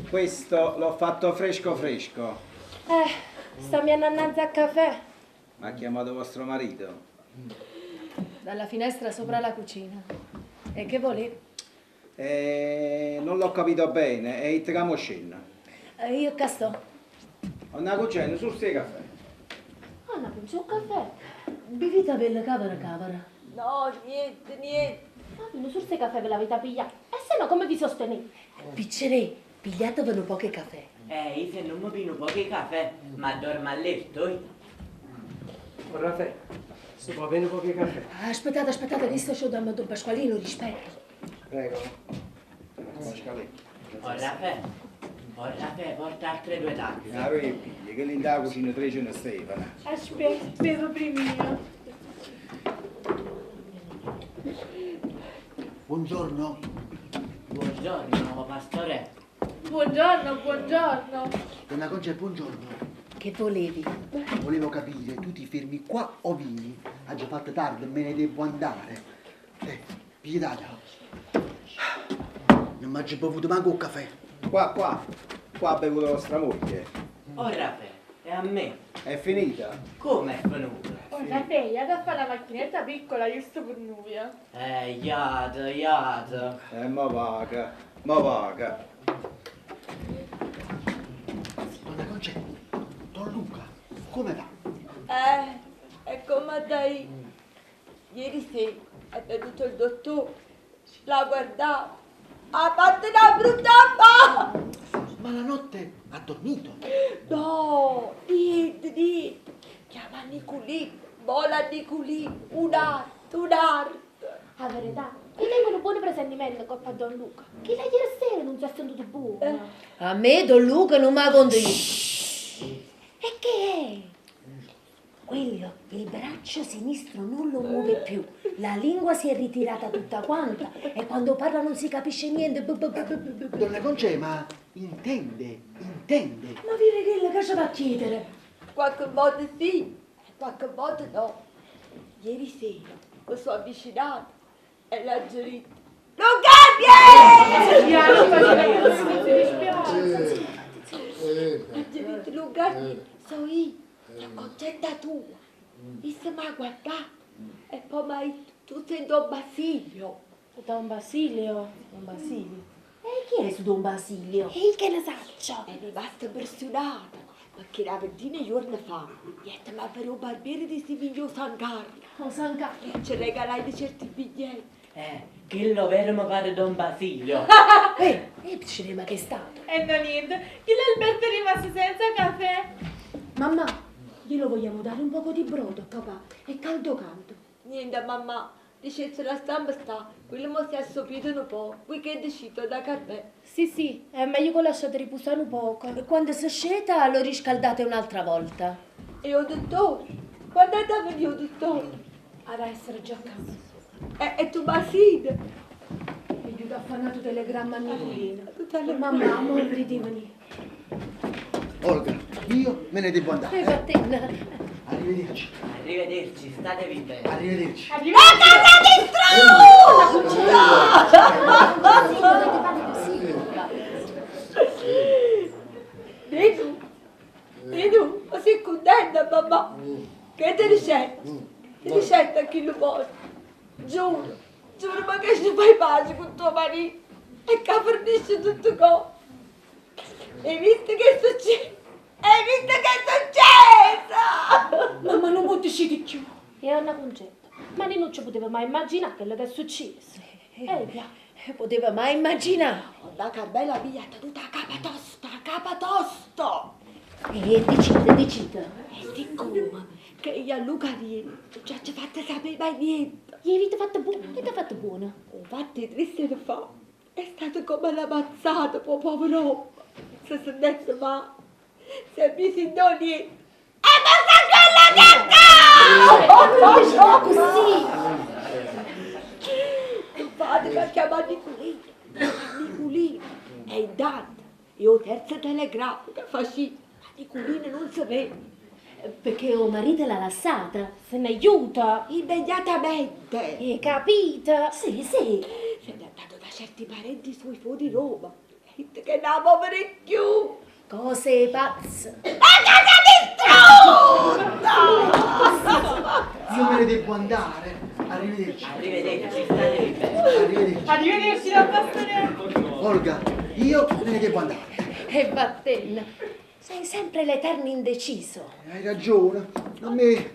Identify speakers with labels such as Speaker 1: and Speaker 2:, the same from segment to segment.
Speaker 1: Questo l'ho fatto fresco fresco.
Speaker 2: Eh, sta miando annanze a cafè.
Speaker 1: M'ha chiamato vostro marito?
Speaker 3: Dalla finestra sopra la cucina. E che volevi?
Speaker 1: Eh, non l'ho capito bene, e it che scena.
Speaker 3: Eh, io che sto?
Speaker 1: Onna cucina, su sti caffè.
Speaker 2: Anna, penso un caffè.
Speaker 3: Bevita per la cavera cavera.
Speaker 4: No, niente, niente.
Speaker 2: Ma non su sti caffè ve l'avete pigliato. E se no come vi sostenete?
Speaker 3: Piccerè, pigliatevi un po' di caffè.
Speaker 5: Eh, io se non mi pino pochi caffè, ma dormo a letto. Eh.
Speaker 6: Oh, Raffaele, si può bere pochi caffè?
Speaker 3: Aspettate, aspettate, che sto c'ho da Don Pasqualino, rispetto.
Speaker 1: Prego. Pasqualino.
Speaker 5: Oh, Raffaele, oh, Raffaele, porta altre due tazze.
Speaker 1: Ah, che piglia, che lì in da cucina tre ce ne Stefano.
Speaker 4: Aspetta, bevo prima io.
Speaker 7: Buongiorno.
Speaker 5: Buongiorno, pastore.
Speaker 4: Buongiorno, buongiorno.
Speaker 7: Donna Conce, buongiorno.
Speaker 3: Che volevi?
Speaker 7: Volevo capire, tu ti fermi qua o vieni? Ha già fatto tardi, me ne devo andare. Pietà. Non mi ha già bevuto manco un caffè.
Speaker 1: Qua, qua. Qua ha bevuto vostra moglie.
Speaker 5: Oh, Raffaele, è a me.
Speaker 1: È finita?
Speaker 5: Come è venuta?
Speaker 4: Oh, Raffaele, da fare la macchinetta piccola, giusto per noi.
Speaker 5: Iate, iate.
Speaker 1: Ma vaga, ma vaga.
Speaker 7: Donna Concetta, Don Luca, come va?
Speaker 4: È come dai. Ieri sera è venuto il dottore, l'ha guardato, ha fatto una brutta fa.
Speaker 7: Ma la notte ha dormito?
Speaker 4: No, niente, niente. Chiama Nicolì, vola Nicolì, un'arte, un'arte.
Speaker 2: La verità, io tengo un buon presentimento colpa Don Luca, che lei ieri sera non si è sentito buono.
Speaker 3: A me Don Luca non mi conto io.
Speaker 2: E che è?
Speaker 3: Quello, il braccio sinistro non lo muove più, la lingua si è ritirata tutta quanta e quando parla non si capisce niente.
Speaker 7: Donna Concè, ma intende, intende.
Speaker 3: Ma vive quella che ci va a chiedere?
Speaker 4: Qualche volta sì, qualche volta no. Ieri sera mi sono avvicinata e l'ha detto: Non cambia! Ha detto: Luca, sono io, la Concetta tua. Disse, ma guarda, e poi mi ha detto: tu sei Don Basilio.
Speaker 2: Don Basilio?
Speaker 3: Don Basilio? E chi è su Don Basilio?
Speaker 2: E che ne saccio?
Speaker 4: È rimasta impressionata, perché una ventina di giorni fa, niente, ma per un barbiere di Siviglia San Carlo.
Speaker 3: Oh, San Carlo.
Speaker 4: E ci regalai di certi biglietti.
Speaker 5: Che lo vero mi pare Don Basilio.
Speaker 3: Piccine, ma che è stato?
Speaker 4: E no niente, che l'Alberto è rimasto senza caffè.
Speaker 3: Mamma, glielo vogliamo dare un poco di brodo, papà, è caldo caldo.
Speaker 4: Niente, mamma, dice se la stampa sta, quello mo si è assopito un po', qui che è uscito da caffè.
Speaker 2: Sì, sì, è meglio che lasciate riposare un poco.
Speaker 3: E quando si sceta lo riscaldate un'altra volta.
Speaker 4: E ho dottore, quando è andato io dottore?
Speaker 3: Ad essere già a casa.
Speaker 4: E tu Basile?
Speaker 3: Mi aiuta a fare un telegramma a Nicolina.
Speaker 4: Tutta
Speaker 3: Mamma, amore, ridimani.
Speaker 7: Olga, io me ne devo andare.
Speaker 3: E vattene.
Speaker 7: Arrivederci.
Speaker 5: Arrivederci, statevi bene.
Speaker 7: Arrivederci.
Speaker 4: La casa distrutta!
Speaker 2: Dovete fare così.
Speaker 4: Ninu, Ninu, ma sei contenta mamma? Che ti ricetta? Ti ricetta chi lo vuole? Giuro, giuro ma che ci fai pace con tuo marito e che fornisce tutto cosa. Hai visto che è successo? Hai visto che è successo?
Speaker 3: Mamma non può uscire più.
Speaker 2: E Anna Concetta, ma Ninuccio poteva mai immaginare quello che è successo. Via.
Speaker 3: Poteva mai immaginare.
Speaker 4: Oh, la Carmela mia è tenuta a capa tosta, a capa tosta.
Speaker 3: E decide, decide.
Speaker 4: E siccome che io a Luca Rieni non ci ha fatto sapere mai niente.
Speaker 2: Gli avete fatto buono? Che ti ha fatto buono?
Speaker 4: Ho fatto 3 sere fa. È stato come una mazzata, povero uomo. Se sentesse male, se mi si doni. E ma sa quella che
Speaker 2: No, così!
Speaker 4: Il padre mi ha chiamato Nicolino. Nicolino è intanto. Io terzo telegramma che faccio. Ma Nicolino non sapeva.
Speaker 3: Perché 'o marito l'ha lassata.
Speaker 2: Se n'è juta.
Speaker 4: Immediatamente.
Speaker 2: Hai capito?
Speaker 3: Sì, sì.
Speaker 4: Se n'è andato da certi parenti suoi fuori Roma. E che non muovere più.
Speaker 3: Cose pazze.
Speaker 4: La casa distrutta!
Speaker 7: Io me ne devo andare. Arrivederci.
Speaker 5: Arrivederci, statevi bene.
Speaker 7: Arrivederci.
Speaker 8: Arrivederci, don Pastorello.
Speaker 7: Olga, io me ne devo andare.
Speaker 3: E vattene. Sei sempre l'eterno indeciso.
Speaker 7: Hai ragione. A me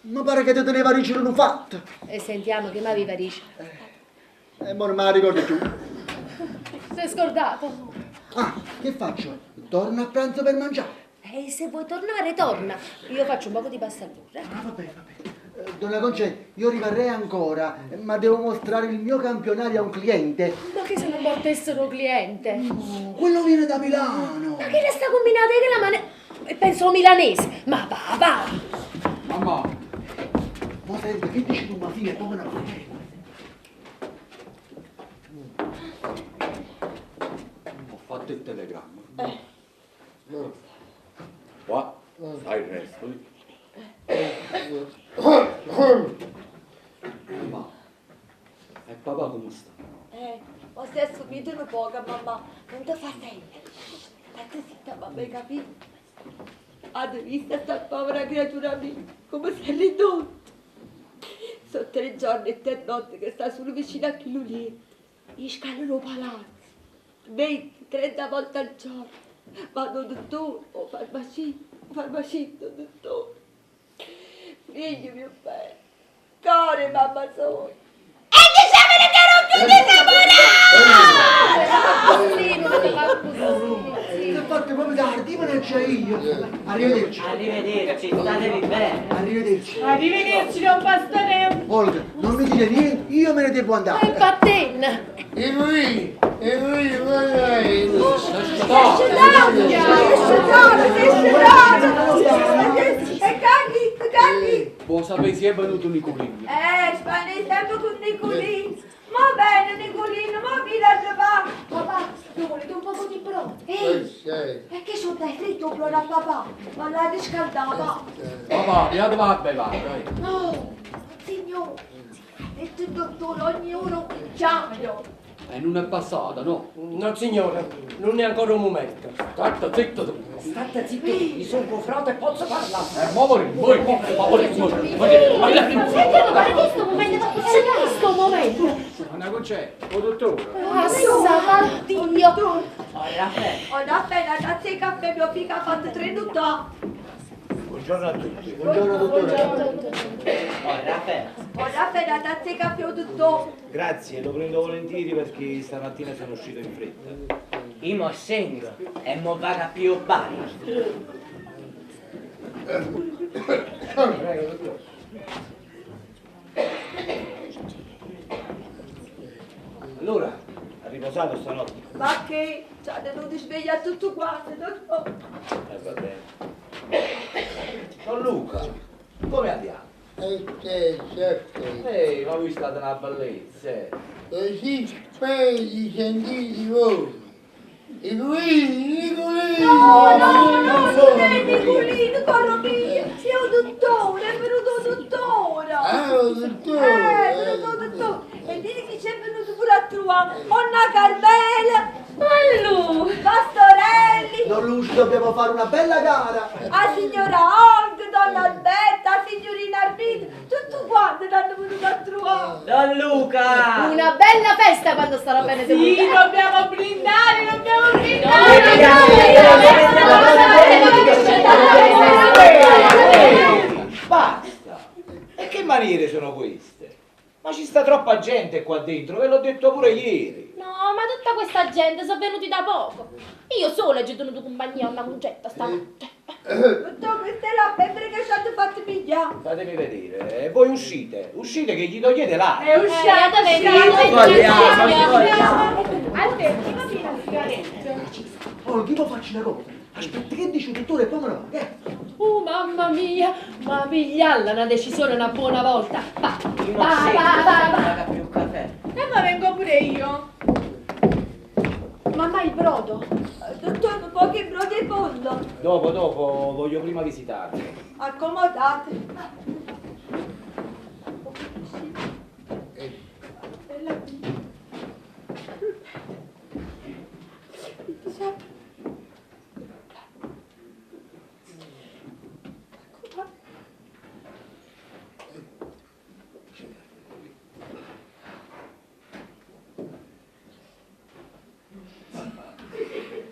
Speaker 7: mi pare che te teneva a ricevere un fatto.
Speaker 3: E sentiamo che m'aveva dice.
Speaker 7: E mo non me la ricordo più.
Speaker 2: Sei scordato.
Speaker 7: Ah, che faccio? Torno a pranzo per mangiare.
Speaker 3: E se vuoi tornare, torna. Io faccio un poco di pasta al burro.
Speaker 7: Ah, va bene, va bene. Donna Concè, io rimarrei ancora, ma devo mostrare il mio campionario a un cliente.
Speaker 3: Ma che se non portessero cliente?
Speaker 7: Oh, quello viene da Milano.
Speaker 3: Ma che le sta combinata che la mano... E penso milanese. Ma va, va.
Speaker 1: Mamma,
Speaker 7: Ma senti, che dici tu, ma fine, come una
Speaker 9: Ho fatto il telegramma. Qua sai il resto. Mamma, e papà come sta?
Speaker 4: Ma sei assumito un poco, mamma. Non ti fa sentire. State zitta, mamma, hai capito? Hai visto sta povera creatura mia, come si è ridotta? Sono 3 giorni e 3 notti che sta solo vicino a chi lì. Gli scalano palazzo. 20, 30 volte al giorno. Vado dottore, o farmacista, o farmacista, dottore. Figlio mio bello, core mamma sono. E dicevano che ero più innamorata!
Speaker 2: Sì, non si fa così.
Speaker 7: Si è fatto proprio tardi, ma non c'è io. Arrivederci.
Speaker 5: Arrivederci, statevi bene.
Speaker 7: Arrivederci.
Speaker 8: Arrivederci, don Pastorello.
Speaker 7: Olga, non mi dire niente, io me ne devo andare.
Speaker 3: E vattene.
Speaker 10: E lui, vai.
Speaker 4: Sei scedato, sei scedato. E cagli, cagli.
Speaker 9: Vuoi sapere se è venuto Nicolino?
Speaker 4: Spanni sempre con Nicolino. Ma bene, Nicolino, ma vi va. Papà, lo volete un poco di brodo?
Speaker 10: Ehi,
Speaker 4: E che sono dai fritto brodo a papà? Ma la riscaldava.
Speaker 9: Papà, via va a bevare, dai.
Speaker 4: No, signore, ha detto il dottore ogni ora un cucchiaio.
Speaker 9: E non è passata, no?
Speaker 6: No, signore, non è ancora un momento.
Speaker 9: State zitto tu.
Speaker 6: State zitto, mi sono confronto e posso parlare.
Speaker 9: Ma voi, voi, voi,
Speaker 2: Sentiamo, ma questo momento,
Speaker 3: Questo momento.
Speaker 1: Donna Concè, o dottore.
Speaker 3: Passa, Dio.
Speaker 5: Oh, Raffaele.
Speaker 4: Ho appena tazza di caffè, mio figlio ha fatto 3 notti.
Speaker 11: Buongiorno a tutti.
Speaker 7: Buongiorno dottore.
Speaker 5: Oh, Raffaele.
Speaker 4: Ho appena tazza di caffè, dottore.
Speaker 11: Grazie, lo prendo volentieri perché stamattina sono uscito in fretta.
Speaker 5: Io mo scengo e mo vado a più bar.
Speaker 6: Prego, dottore.
Speaker 11: Allora, ha riposato stanotte?
Speaker 4: Ma che? Ci ha tenuto svegliare tutto quanto, dottore.
Speaker 11: Va bene. Don Luca, come andiamo?
Speaker 10: Certo.
Speaker 11: Ehi, ma voi state una bellezza. eh.
Speaker 10: Così spero di sentire voi. E lui, Nicolino!
Speaker 4: No, no, no, non è Nicolino, caro mio, è un dottore, è venuto un dottore.
Speaker 10: Ah, un dottore.
Speaker 4: È venuto un dottore. E dite che c'è venuto pure a trovare Monna Carmela,
Speaker 8: Allora.
Speaker 4: Pastorelli,
Speaker 7: Don Lucio, dobbiamo fare una bella gara.
Speaker 4: la signora Olga, donna Alberta, la signorina Armida, tutto quanto l'hanno venuto a trovare.
Speaker 5: Don Luca!
Speaker 2: Una bella festa quando starà bene
Speaker 8: Sì,
Speaker 2: seduta.
Speaker 8: dobbiamo brindare, dobbiamo brindare.
Speaker 11: Basta! E che maniere sono queste? Ma ci sta troppa gente qua dentro, ve l'ho detto pure ieri.
Speaker 2: No, ma tutta questa gente sono venuti da poco. Io sola ci ho tenuto compagnia a una concetta stanotte.
Speaker 4: Dottore, questa è la febbre che ci hanno fatto pigliare.
Speaker 11: Fatemi vedere, voi uscite, uscite che gli togliete l'aria.
Speaker 8: E usciamo, usciamo. Alberto, va bene una sigaretta.
Speaker 7: Olga, io faccio una cosa. Aspetta, che dice il dottore e poi me ne vado, eh?
Speaker 3: Oh mamma mia, ma piglialla una decisione una buona volta. Va,
Speaker 5: Io mo
Speaker 3: va,
Speaker 5: scengo
Speaker 3: va, va,
Speaker 5: e
Speaker 3: va.
Speaker 5: vado a più caffè.
Speaker 8: E ma vengo pure io.
Speaker 4: Mamma, il brodo. Dottore, un po' che brodo e pollo.
Speaker 11: Dopo, dopo, voglio prima visitarlo.
Speaker 4: Accomodate. Bella mia.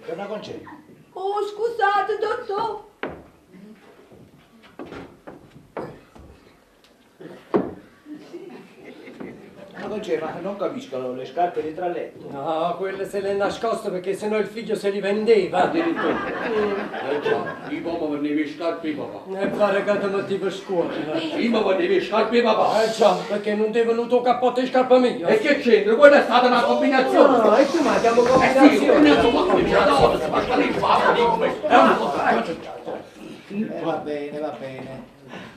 Speaker 11: Donna Concetta.
Speaker 4: Oh, scusate, dottore.
Speaker 11: Donna Concetta, ma non capisco le scarpe dentro al letto.
Speaker 6: No, quelle se le è nascoste perché sennò il figlio se li vendeva.
Speaker 9: Addirittura. Eh già, io mi vendevo le scarpe papà.
Speaker 6: E pare che ti mettevo a scuola.
Speaker 9: Io mi vendevo le scarpe papà.
Speaker 6: Eh già, perché non ti è venuto il cappotto di scarpa mia.
Speaker 9: E che c'entra? Quella è stata una combinazione.
Speaker 6: No, e tu ma chiamo
Speaker 9: Eh sì,
Speaker 6: combinazione.
Speaker 9: combinazione, ma come c'è la donna, Pasqualino, fa, è una cosa.
Speaker 11: Va bene, va bene.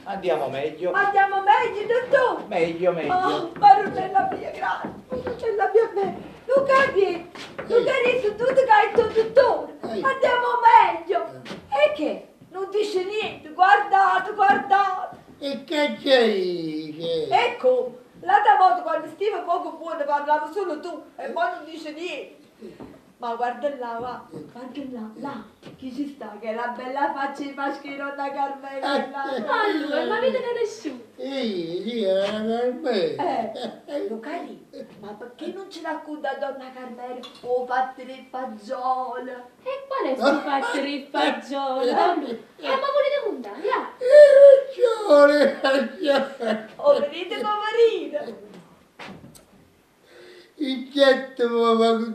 Speaker 11: Andiamo meglio.
Speaker 4: Andiamo meglio, dottore.
Speaker 11: Meglio, meglio.
Speaker 4: Oh, Maronnella mia, grazie. Maronnella mia, bella. Luca, vieni. Luca, adesso tu che hai il tuo dottore. Andiamo meglio. E che? Non dice niente. Guardate, guardate.
Speaker 10: E che c'è? dice?
Speaker 4: Ecco, l'altra volta quando stiva poco buono parlavo solo tu e poi non dice niente. Ma guarda là, va, guarda là, là, chi ci sta? Che è la bella faccia di Pascherona Carmela. là.
Speaker 8: Allora, ma avete conosciuto?
Speaker 10: Sì, sì, era per me.
Speaker 4: Lucarì, ma perché non ce racconta donna Carmela o fatte le fagiole?
Speaker 8: E qual è sto fatto di fagiolo? Ma volete contare? Ja.
Speaker 10: Le fagiole,
Speaker 4: Oh, venite poverina!
Speaker 10: Il getto mi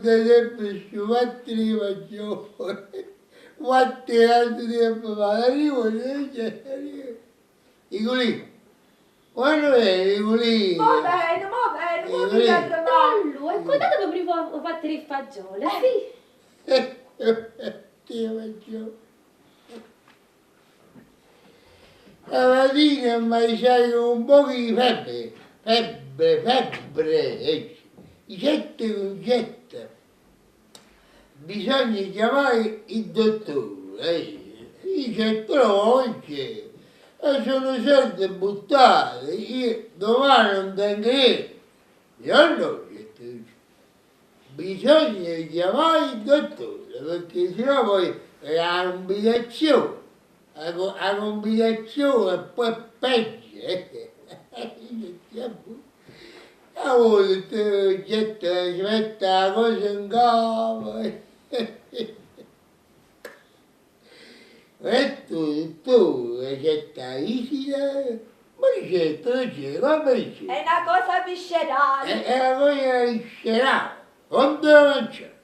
Speaker 10: fa sempre su fatti le fagiole. Quanti altri tempo fa, arrivo, arrivo. Nicolì, quando è Nicolì?
Speaker 4: Va bene, va bene, ma mi arrivare.
Speaker 8: Allora, e quando che prima ho fatto le fagiole? Sì.
Speaker 10: Ti fagiole. La mattina mi sai un po' di febbre, febbre, febbre, getta con getta. Bisogna chiamare il dottore, Dice, però oggi e sono soldi buttati, io domani non tengo niente. Io no, bisogna chiamare il dottore, perché sennò poi è la combinazione, la combinazione e poi è peggio. A volte gente ci mette la cosa in capo. E tu, che c'è la visita, ma c'è, c'è, come c'è?
Speaker 4: È una cosa viscerale.
Speaker 10: È una cosa viscerale, non deve mangiare,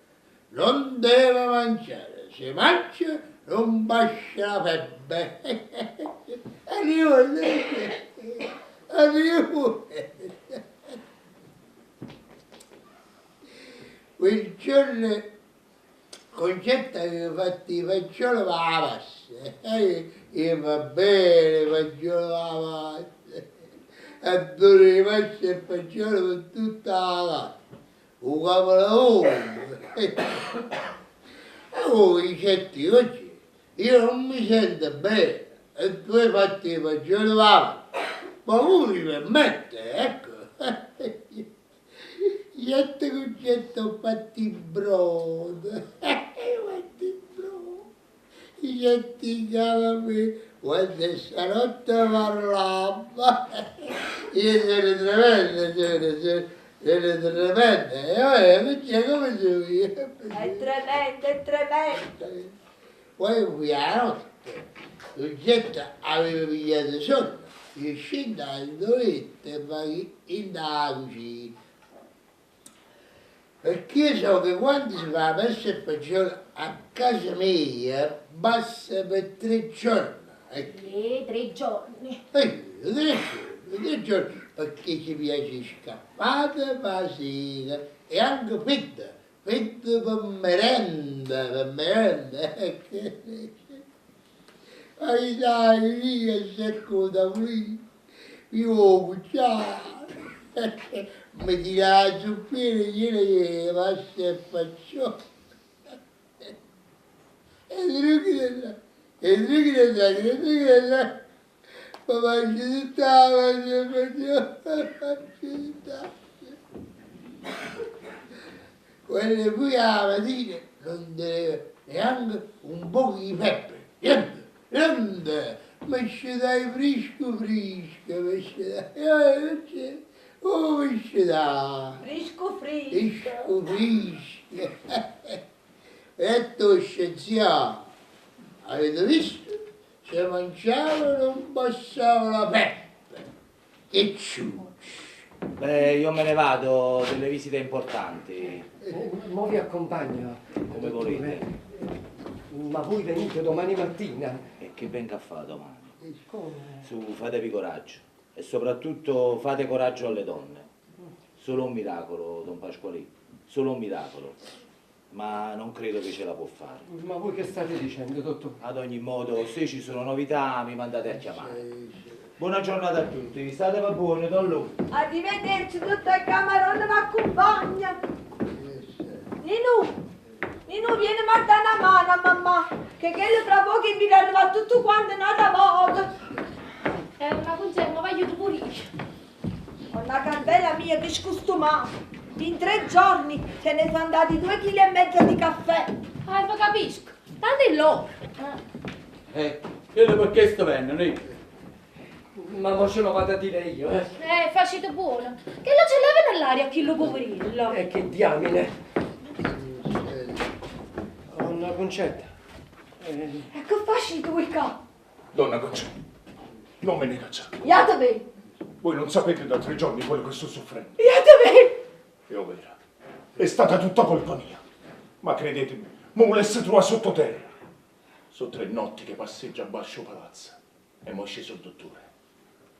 Speaker 10: non deve mangiare, se mangia non bacia la febbre. Arrivo, arrivo. Quel giorno Concetta aveva fatto i fagioli per la pasta. E io va bene, fagioli per la pasta. E due rimasti e fagioli per tutta la pasta. Un capolavoro. E voi dicetti oggi, io non mi sento bene. E tu hai fatto i fagioli per la pasta. Ma uno li permette, ecco. Getta Concetta ho fatto il brodo, ho fatto il brodo, Getta chiamami, quando stanotte parlava, io sono tremenda, sono tremenda, e ora come sono io?
Speaker 4: È tremenda, è tremenda.
Speaker 10: Poi fui a notte, Concetta aveva pigliato sonno, io scendo al letto e vado in la cucina. Perché io so che quando si fa la messa e fagiolo a casa mia basta per 3 giorni. Ecco.
Speaker 2: 3 giorni.
Speaker 10: 3 giorni, perché ci piace scappata, pasina e anche fredda, fredda per merenda, ecco. Ma dai, lì è secco da lì, io ho cucciato. Mi tirava la zuppiera, gliela pasta e faccio. E trucchi della, e trucchi della, e trucchi della. Ma faccio tutta la faccio, faccio tutta. Quelle pure la mattina non teneva neanche un po' di pepe, niente, niente. Ma ci dai fresco fresco, ma ci dai, oh, ma ci dai.
Speaker 4: Fresco fresco.
Speaker 10: Fresco fresco. E tu scienziato, avete visto? Se mangiava non passava la pepe. Che ciuccio.
Speaker 11: Beh, io me ne vado, ho delle visite importanti.
Speaker 6: Mo vi accompagno.
Speaker 11: Come volete.
Speaker 6: Ma voi venite domani mattina.
Speaker 11: E che venga a fare domani?
Speaker 6: Come?
Speaker 11: Su, fatevi coraggio. E soprattutto fate coraggio alle donne. Solo un miracolo, don Pasqualì. Solo un miracolo. Ma non credo che ce la può fare.
Speaker 6: Ma voi che state dicendo, dottore?
Speaker 11: Ad ogni modo, se ci sono novità, mi mandate a chiamare. Buona giornata a tutti, state buoni, don Lu.
Speaker 4: Arrivederci, tutta il camarone mi accompagna. Ninu, Ninu, vieni a dare una mano a mamma, che quello fra poco mi arriva tutto quanto un'altra volta.
Speaker 8: È una conserva, ma aiuto pure io.
Speaker 4: Ho una candela mia che scostumata. In 3 giorni se ne sono andati 2,5 kg di caffè.
Speaker 8: Ah, ma capisco. Tanto è loro.
Speaker 9: Quello perché sto venendo, no?
Speaker 6: Ma mo ce lo vado a dire io, eh.
Speaker 8: Facite buono. Che lo ce leva nell'aria, chi lo poverino.
Speaker 6: E che diamine. Donna Concetta.
Speaker 4: E che facite voi qua?
Speaker 12: Donna Concetta, non me ne cacciate.
Speaker 4: Iatevi.
Speaker 12: Voi non sapete da 3 giorni quello che sto soffrendo.
Speaker 4: Iatevi.
Speaker 12: È vera, è stata tutta colpa mia. Ma credetemi, mo volesse trovare sottoterra. Sono 3 notti che passeggia a bascio palazzo e mo è sceso il dottore.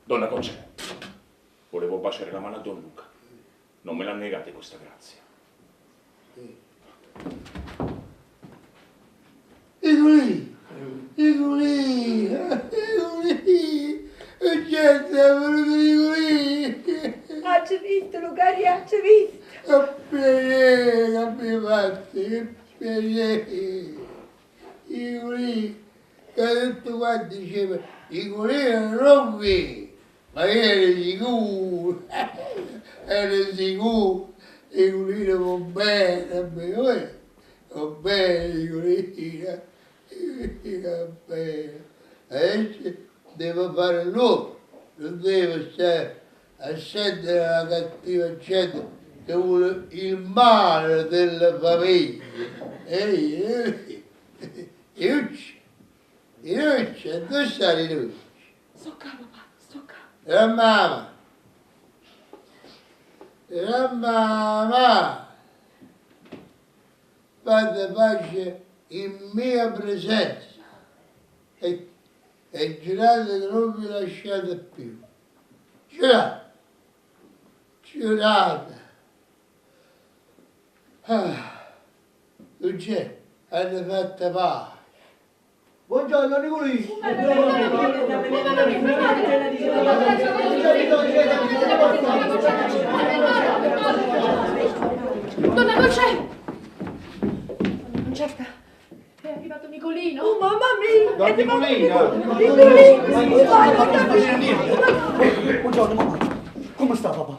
Speaker 12: Donna Concetta, volevo baciare la mano a Don Luca. Non me la negate questa grazia.
Speaker 10: Nicolì, Nicolì, Nicolì, gente è venuto Nicolì.
Speaker 4: Ah, c'è visto, Lucaria, c'è visto.
Speaker 10: Che piacere che mi fate, che piacere. Nicolì, che tutto quanto diceva, Nicolì non vi, ma ero sicuro, ero sicuro, Nicolino va bene, va bene, Nicolino, va bene. Adesso devo fare l'uomo, non devo stare a sentire la cattiva gente che vuole il male della famiglia. Ehi, Iucci, Iucci, dove sta Iucci?
Speaker 4: Sto qua, papà, sto qua.
Speaker 10: La mamma, la mamma, fate pace in mia presenza e giurate che non vi lasciate più. Giurate, giurate. Ah, non c'è, hanno fatto pace.
Speaker 7: Buongiorno Nicolì.
Speaker 8: Donna Concetta! Donna Concetta, è arrivato Nicolino.
Speaker 4: Oh mamma mia!
Speaker 1: Don Nicolino!
Speaker 4: Nicolino!
Speaker 7: Buongiorno mamma. Come sta papà?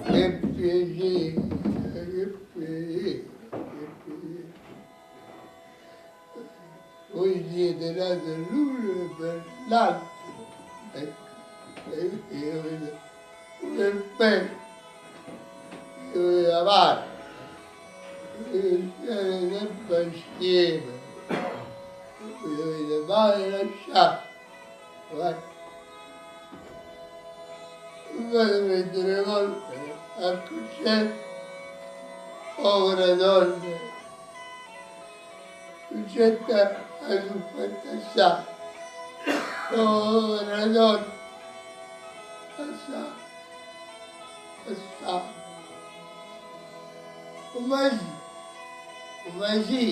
Speaker 10: Che piacere, che piacere, che piacere. Voi siete nati l'uno per l'altro. E io vedo un bel, io vedo avanti, io siete sempre insieme. Voi dovete mai lasciare. Vai. Non fate prendere colpe a Concetta, povera donna. Concetta ha sofferto assai, povera donna, assai, assai. Ma sì, ma sì,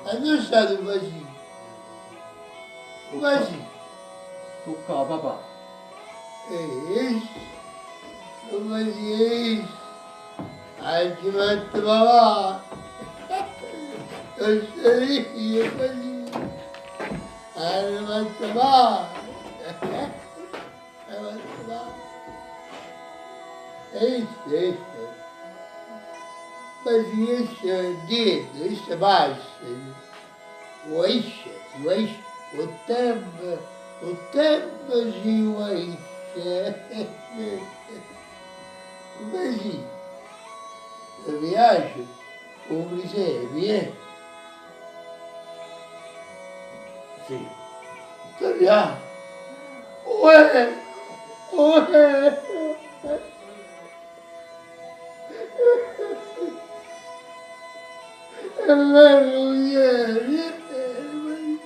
Speaker 10: ma dove sta tu Vasì? Come si?
Speaker 6: Tu qua, papà.
Speaker 10: E come si? Oggi fatto papà. Non so io così. Hanno fatto papà. Hanno fatto papà. E esce. Ma si esce dietro, esce passa. O esce, o esce, o tempo, o tempo si esce. Come si? Ti piace? Un presepe, eh?
Speaker 11: Sì.
Speaker 10: Ti piace? Uè! Uè! È vero, vieni, è vero, vieni.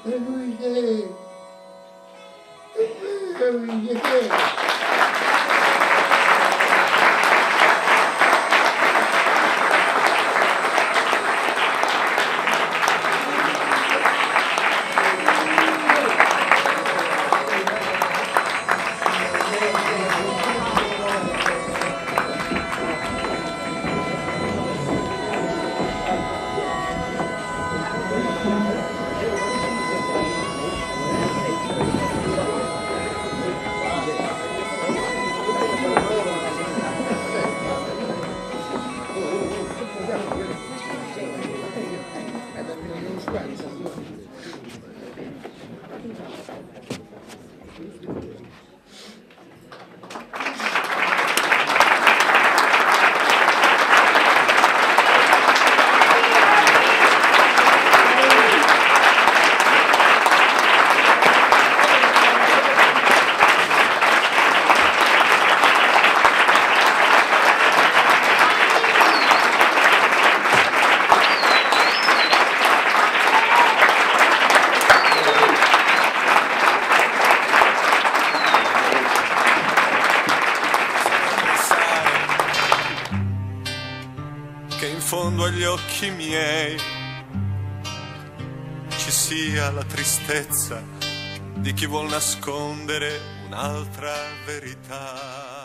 Speaker 10: Per lui sei, per lui sei.
Speaker 13: Che in fondo agli occhi miei ci sia la tristezza di chi vuol nascondere un'altra verità.